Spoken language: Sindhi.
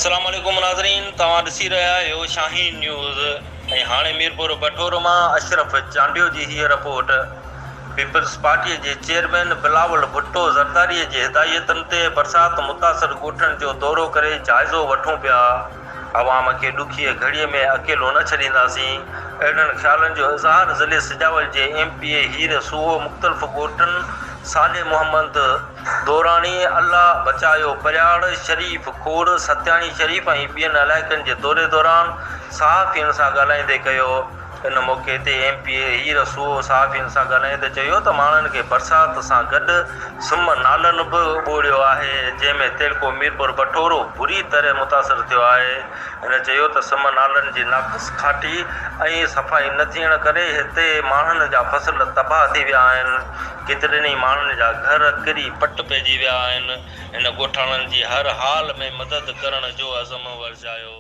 السلام عليڪم ناظرين توهان ڏسي رهيا آهيو شاهين نيوز ۽ هاڻي ميرپور بٺور مان اشرف چانڊيو جي هيء رپورٽ پيپلز پارٽي جي چيئرمين بلاول ڀٽو زرداري جي هدايتن تي برسات متاثر ڳوٺن جو دورو ڪري جائزو وٺون پيا عوام کي ڏکيء گهڙيء ۾ اڪيلو نه ڇڏينداسين اهڙن خيالن جو اظهار ضلعي سجاول جي ايم پي اي هير سوهو مختلف ڳوٺن صالح محمد دوراڻي، الله بچايو پرياڙ، شريف کوڙ، ستياڻي شريف ۽ ٻين علائقن جي دوري دوران صحافين سان ڳالهائيندي ڪيو. ان موقعي تي ايم پي اي هير سوهو صحافين سان ڳالهائيندي چيو ته ماڻهن کي برسات سان گڏ سم نالن به ٻوڙيو آهي جنهن ۾ تعلقو ميرپور بٺورو بري طرح متاثر ٿيو آهي. هن چيو ته سم نالن جي ناقص کاٽي ۽ صفائي نه ٿيڻ ڪري هتي ماڻهن جا فصل تباهه ٿي ويا آهن. ڪيترن ئي ماڻهن جا گهر ڪري پٽ پئجي ويا آهن. هن ڳوٺاڻن جي هر حال ۾ مدد ڪرڻ جو عزم ورجايو.